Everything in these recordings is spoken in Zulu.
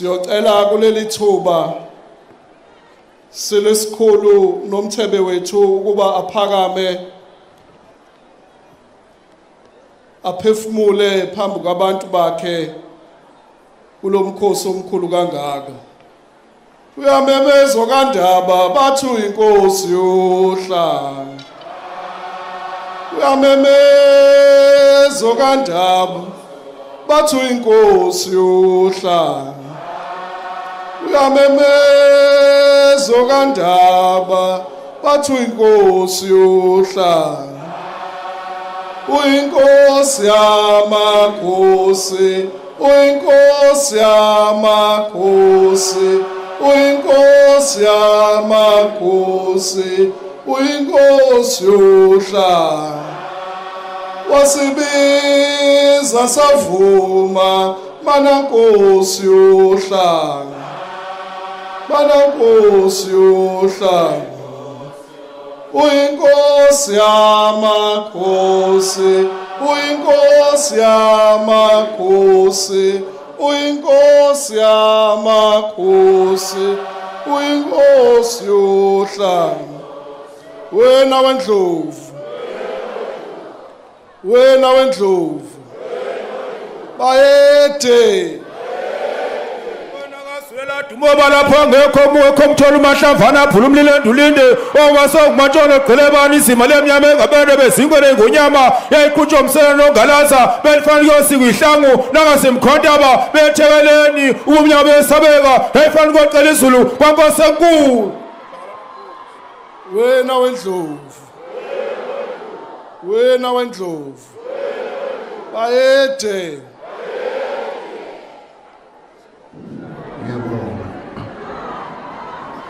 Siyocela kuleli thuba silesikhulu nomthebe wethu ukuba aphakame aphefumule phambi kwabantu bakhe kulomkhosi omkhulu kangaka. Uyamemezwa kaNdaba bathi uyinkosi yohlanga. Uyamemezwa kaNdaba bathi uyinkosi yohlanga. Uyamemezwa kaNdaba bathi uyinkosi yohlanga. Uyinkosi yamakhosi, uyinkosi yamakhosi, uyinkosi yamakhosi, uyinkosi yohlanga. Wasibiza savuma mana nkosi yohlanga, mana nkosi yohlanga. Uyinkosi yamakhosi, uyinkosi yamakhosi, uyinkosi yamakhosi, uyinkosi yohlanga. Wena wendlovu, wena wendlovu, bayethe. Dumoba lapho ngekho mukho mthola umahlamvana aphula umlilo endulinde owasokumatshona gqelebani izima lemnyama engabene bezinkwe ngonyama yayiqhutshwa umsela nongalaza belifana kuyosika ihlangu nangasemkhontaba bethekeleni ubumnyama besabeka yayifana kocela izulu kwankosi enkulu. Wena wendlovu, wena wendlovu, bayethe.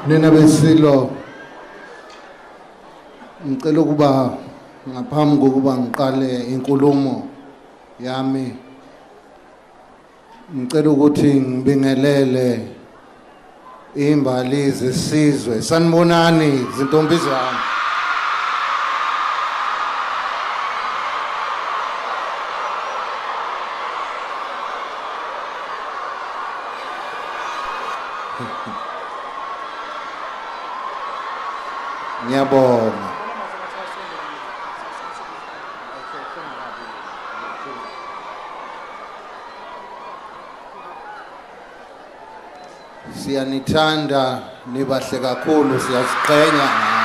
Nina besilo, ngicela ukuba ngaphambi kokuba ngiqale inkulumo yami, ngicela ukuthi ngibingelele imbali zesizwe. Sanibonani zintombi zami. Ngiyabonga. Siyanithanda, nibahle kakhulu, siyaziqhenya ngani.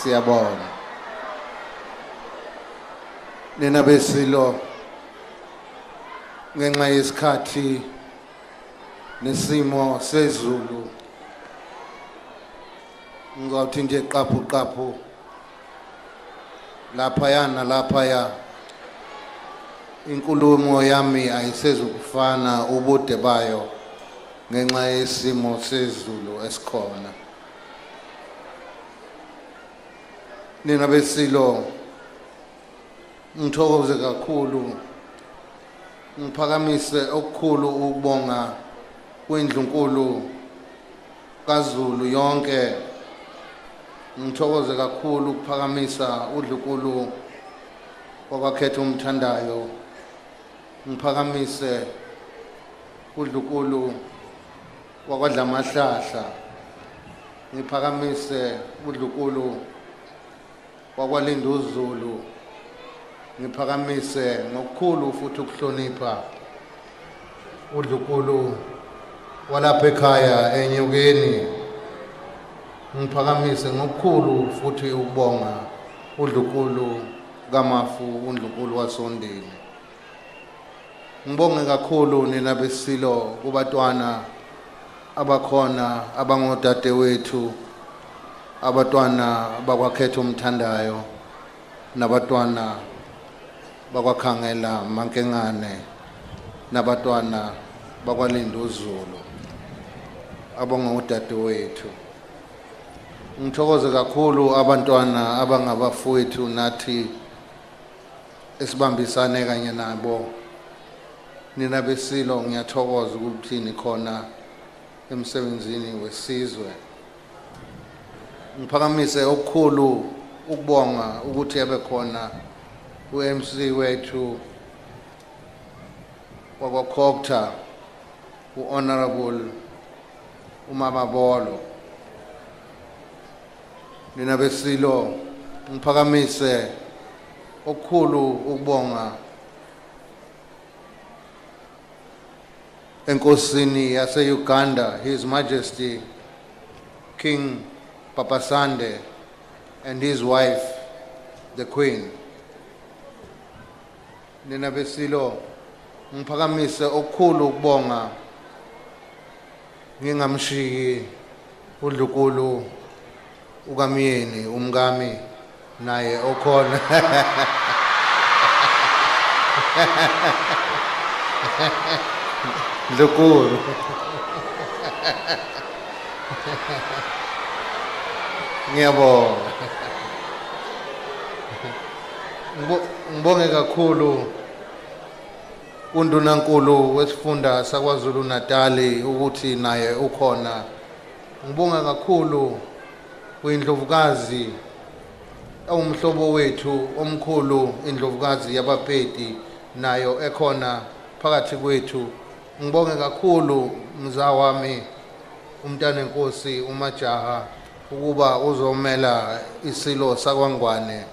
Siyabonga. Nina besilo, ngenxa yesikhathi nesimo sezulu, ngizawuthi nje qaphu qaphu laphaya nalaphaya, inkulumo yami ayisezukufana ubude bayo ngenxa yesimo sezulu esikhona. Nina besilo, ngithokoze kakhulu, ngiphakamise okukhulu ukubonga kwindlunkulu kaZulu yonke. Ngithokoze kakhulu ukuphakamisa udlunkulu wakwakhetha umthandayo, ngiphakamise udlunkulu wakwadlamahlahla, ngiphakamise udlunkulu wakwaLinduzulu, ngiphakamise ngokukhulu futhi ukuhlonipha udlunkulu walapha ekhaya eNyokeni, ngiphakamise ngokukhulu futhi ukubonga udlunkulu kaMafu, undlunkulu waSondeni. Ngibonge kakhulu nina besilo kubatwana abakhona abangodadewethu, abatwana bakwakhetha umthandayo nabatwana bakwakhangela Mankengane nabatwana bakwaLinduzulu abangodadewethu. Ngithokoze kakhulu abantwana abangabafowethu nathi esibambisane kanye nabo Nina besilo ngiyathokoza ukuthi nikhona emsebenzini wesizwe. Ngiphakamise okukhulu ukubonga ukuthi ebekhona uMC wethu wakwaCogta, uHonorable uMamabolo. Nina besilo ngiphakamise okukhulu ukubonga enkosini yase-Uganda, His Majesty King Papasande and his wife, the Queen. Nina besilo ngiphakamise okukhulu ukubonga ngingamshiyi uDlukulu uKamyeni umkami naye okhona. Dlukulu. Ngiyabonga. Ngibonge kakhulu uNdunankulu wesifunda saKwaZulu Natali ukuthi naye ukhona. Ngibonga kakhulu kuyindlovukazi ewumhlobo wethu omkhulu, indlovukazi yabaPedi, nayo ekhona phakathi kwethu. Ngibonge kakhulu mza wami umntanenkosi uMajaha ukuba uzomela isilo sakwaNgwane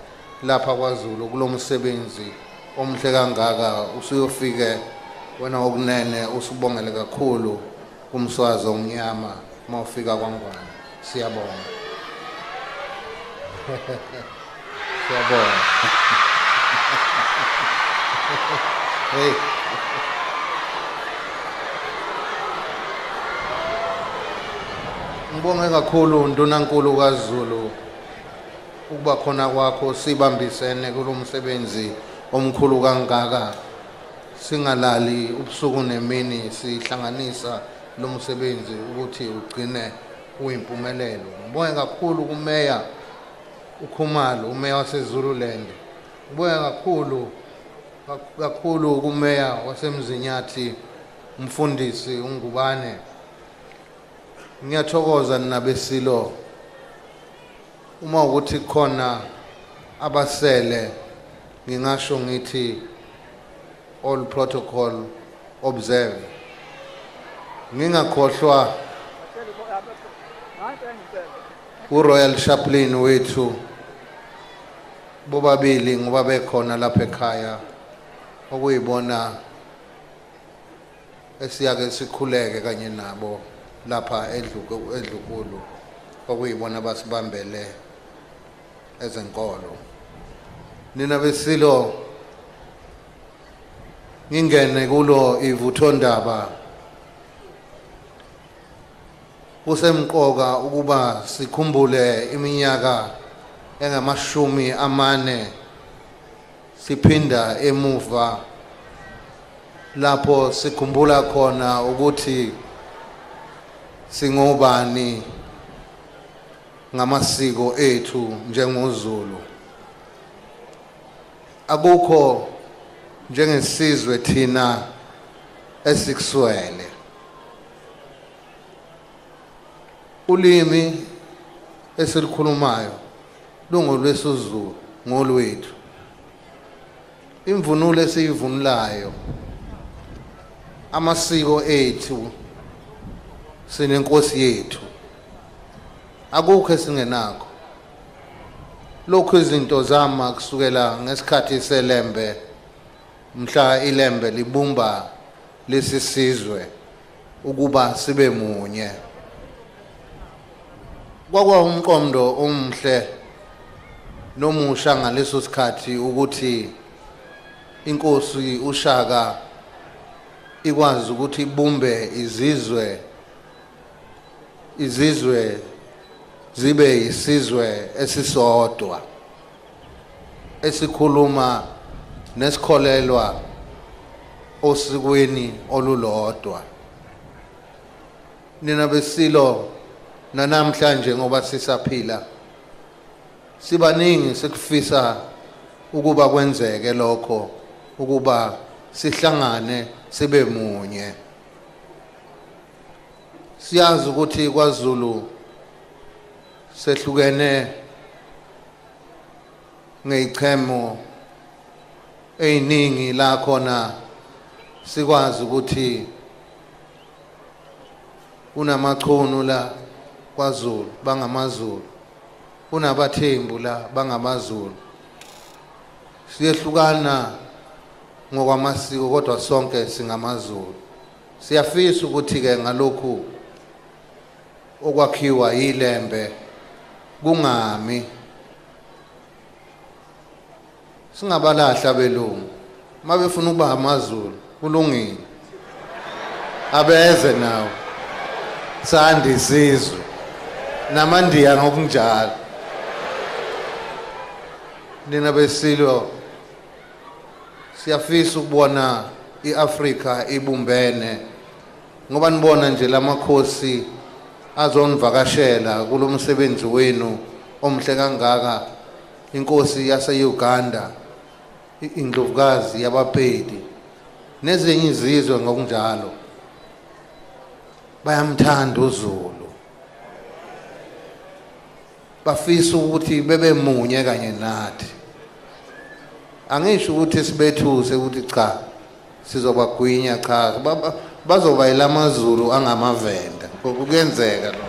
lapha kwaZulu kulomsebenzi omhle kangaka. Usuyofike wena okunene, usubongele kakhulu kumswazi omnyama mawufika kwaNgwane. Siyabonga. Siyabonga. Hey. Ngibonge kakhulu Ndunankulu kaZulu ukuba khona kwakho, sibambisene kulomsebenzi omkhulu kangaka, singalali ubusuku nemini, sihlanganisa lo msebenzi ukuthi ugcine uyimpumelelo. Ngibonge kakhulu kumeya uKhumalo, umeya waseZululand. Ngibonge kakhulu kakhulu kumeya waseMzinyathi umfundisi uNgubane. Ngiyathokoza nabesilo uma ukuthi khona abasele, ngingasho ngithi all protocol observe. Ngingakhohlwa uRoyal Chaplain wethu bobabili ngoba bekhona lapha ekhaya, okuyibona esiyake sikhuleke kanye nabo lapha eDlukulu, okuyibona basibambele ezenkolo. Nina besilo ngingene kulo ivuthondaba. Kusemqoka ukuba sikhumbule iminyaka engama-40 siphinda emuva, lapho sikhumbula khona ukuthi singobani ngamasiko ethu njengoZulu. Akukho njengesizwe thina esikuswele. Ulimi esilukhulumayo lungolwesiZulu, ngolwethu. Imvunulo esiyivunulayo, amasiko ethu, sinenkosi yethu, akukho esingenakho. Lokhu izinto zama kusukela ngesikhathi selembe, mhla ilembe libumba lesi sizwe ukuba sibe munye. Kwakwa umqondo omhle nomusha ngaleso sikhathi ukuthi inkosi uShaka ikwazi ukuthi ibumbe izizwe zibe isizwe esisodwa esikhuluma nesikholelwa osikweni olulodwa. Nina besilo namhlanje ngoba sisaphila sibaningi sikufisa ukuba kwenzeke lokho, ukuba sihlangane sibe munye. Siyazi ukuthi kwaZulu sehlukene ngezichemo eziningi la khona sikwazi ukuthi kunamachunu la kwaZulu bangamaZulu, kunabathembu la bangamaZulu. Siyehlukana ngokwamasiko kodwa sonke singamaZulu. Siyafisa ukuthi ke ngalokhu okwakhiwa yiLembe kungami, singabalahla belungu. Mabefuna ukuba amaZulu kulungile, abeze nawo sandi isizwe namandiya ngokunjalo. Nina besilo siyafisa ukubona iAfrika ibumbene, ngoba nibona nje lamakhosi azonivakashela kulomsebenzi wenu omhle kangaka. Inkosi yase-Uganda, indlovukazi yabaPedi nezinye izizwe ngokunjalo bayamthanda uZulu, bafisa ukuthi bebe munye kanye nathi. Angisho ukuthi sibethuse ukuthi cha sizobagwinya, cha, bazoba yilamaZulu angamavenda, kuyenzeka lokho.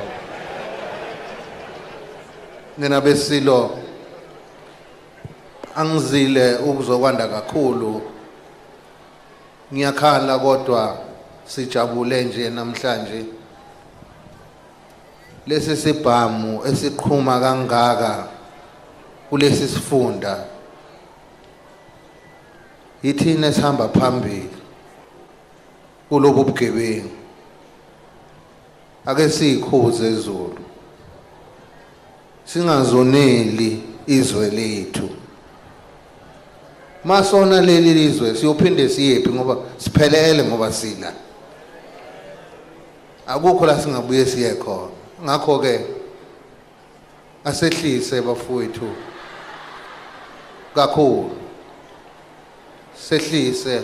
Nina besilo angizile ukuzokwanda kakhulu, ngiyakhala kodwa sijabule nje namhlanje. Lesi sibhamu esiqhuma kangaka kulesi sifunda yithina esihamba phambili kulobu bugebengu. Ake siyikhuze ezulu, singazoneli izwe lethu. Masona leli lizwe siyophinde siyephi ngoba siphelele, ngoba sila akukho la singabuye siye khona. Ngakho ke asehlise bafowethu kakhulu, sehlise.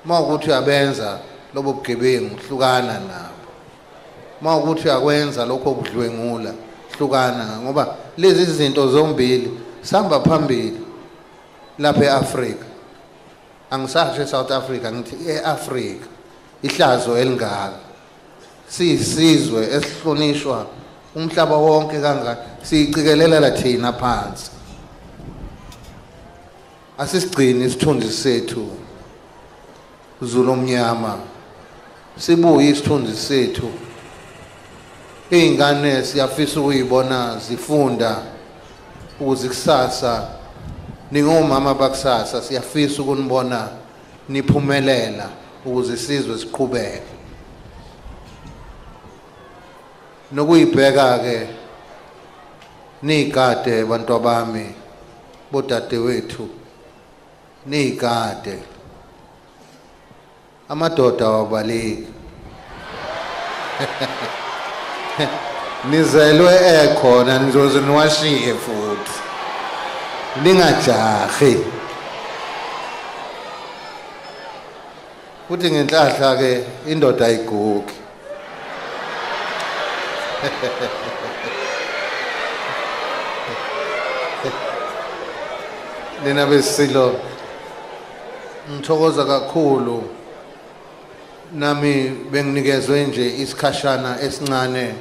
Mawukuthi uyabenza lobo bugebengu hlukana nabo, mawukuthi uyakwenza lokho kudlwengula hlukana, ngoba lezi zinto zombili sihamba phambili lapha eAfrika. Angisasho eSouth Africa, ngithi eAfrika ihlazo elingaka, siyisizwe esihlonishwa umhlaba wonke kangaka, siyicikelela thina phansi. Asisigcine isithunzi sethu Zulu omnyama, sibuye isithunzi sethu. Izingane siyafisa ukuyibona zifunda ukuze kusasa ningomama bakusasa, siyafisa ukunibona niphumelela ukuze isizwe siqhubeke. Nokuyibheka ke nigade bantu bami, bodadewethu, nigade. Amadoda awabaleki. Nizelwe ekhona nizoze niwashiye futhi, ningajahi. Futhi ngenhlahla ke indoda ayigugi. Nina besilo ngithokoza kakhulu. Nami benginikezwe nje isikhashana esincane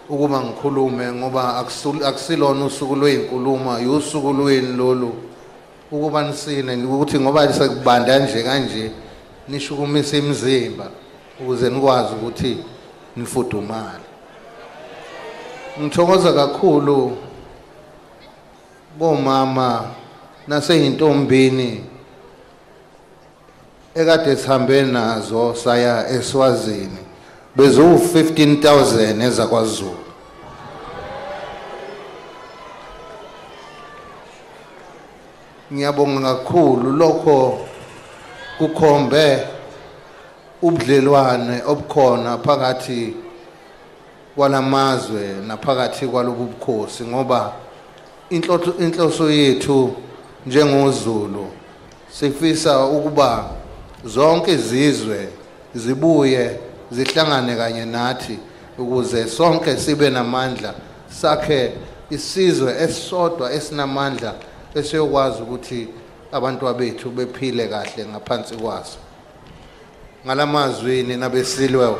ukuba ngikhulume, ngoba akusilona usuku lwezinkulumo, usuku lweni lolu ukuba nisine ukuthi ngoba sekubanda nje kanje nishukumise imizimba ukuze nikwazi ukuthi nifudumale. Ngithokoza kakhulu bomama naseyintombini ekade sihambe nazo saya eSwazini, bezu 15,000 ezakwaZulu. Ngiyabonga kakhulu, lokho kukhombe ubudlelwane obukhona phakathi kwalamazwe naphakathi kwalobu bukhosi, ngoba inhloso yethu njengoZulu sifisa ukuba Zonke izizwe zibuye zihlangane kanye nathi ukuze sonke sibe namandla, sakhe isizwe esisodwa esinamandla esiyokwazi ukuthi abantu bethu bephile kahle ngaphansi kwaso. Ngalamazwi nina besilwe,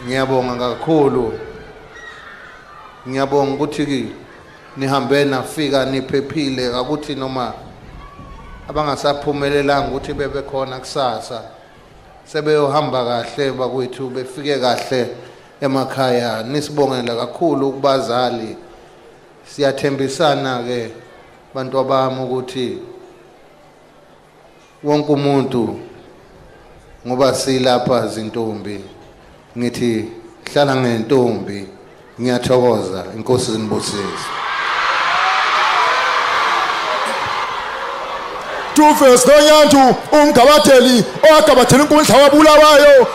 ngiyabonga kakhulu. Ngiyabonga ukuthi nihambe nafika niphephile, akuthi noma abangasaphumelelanga ukuthi bebe khona kusasa sebeyohamba kahle bakwethu, befike kahle emakhaya. Nisibongela kakhulu kubazali. Siyathembisana ke bantu abami ukuthi wonke umuntu, ngoba silapha zintombi, ngithi hlala ngentombi. Ngiyathokoza, inkosi zinibusise. Two-Face noNyantu umgabatheli owagabathela inkundla wabulawayo,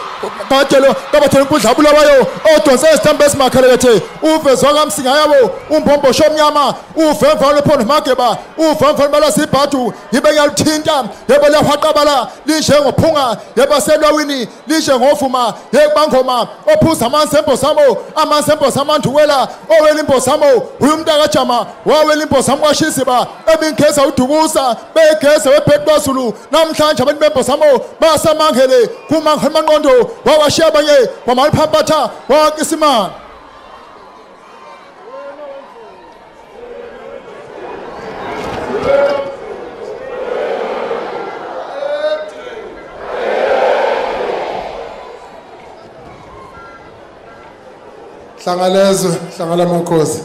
gabathela inkundla wabulawayo odonsa isitambu esimakhelekethe uvezwa kaMsinga yabo umbhombosho omnyama uvemva lophondo mageba uvemva balasibhadu yibe ngiyaluthinta yebo liyahwaqabala linjengophunga yebo selwawini linjengovuma yekubangoma ophuza amanzi embosamo amanzi embosamo anduwela owela imbosamo uyu mntakajama wawela imbosamo kwashiziba ebingeza udukusa begeza webheki kwaZulu. Namhlanje abantu bembosamo basamangele kumanqondo wawashiya abanye kwamaliphampatha wakisimana. Hlangalezwe, hlangala makhosi.